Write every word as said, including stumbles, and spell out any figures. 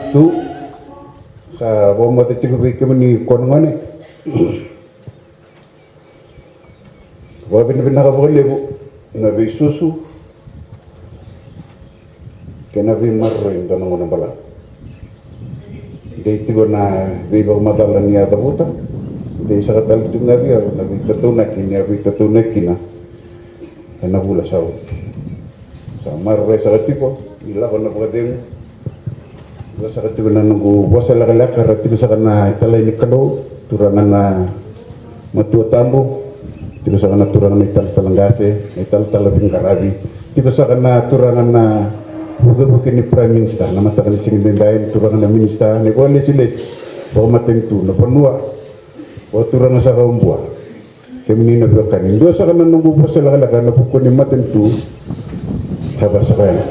Tu sa vakamoce tiko vei kemuni ko na gone. Vakavinavinaka vakalevu na veisusu kei na veimaroroi e dua na gauna balavu. Dei tiko na veivakamacala ni a cavuta, dei saka tale tiko ga vei au na veitataunaki ni a veitataunaki kina ena vula sa oti. Sa maroroi saka tiko ni lako na vakacegu. Dua saka tiko na noqu vosa lekaleka, ra tiko saka na italai ni Kalou, turaga na matua tabu, tiko saka na turaga na italatala qase, na italatala veiqaravi, tiko saka na turaga na vukevuke ni Prime Minister na mataka ni siga edaidai, na turaga na minisita, na ivakalesilesi vakamatanitu, na vanua, vakaturaga saka o Bua. Kemuni na veiwekani, dua saka na noqu vosa lekaleka ena vuku ni matanitu. Sa vakasaka yani.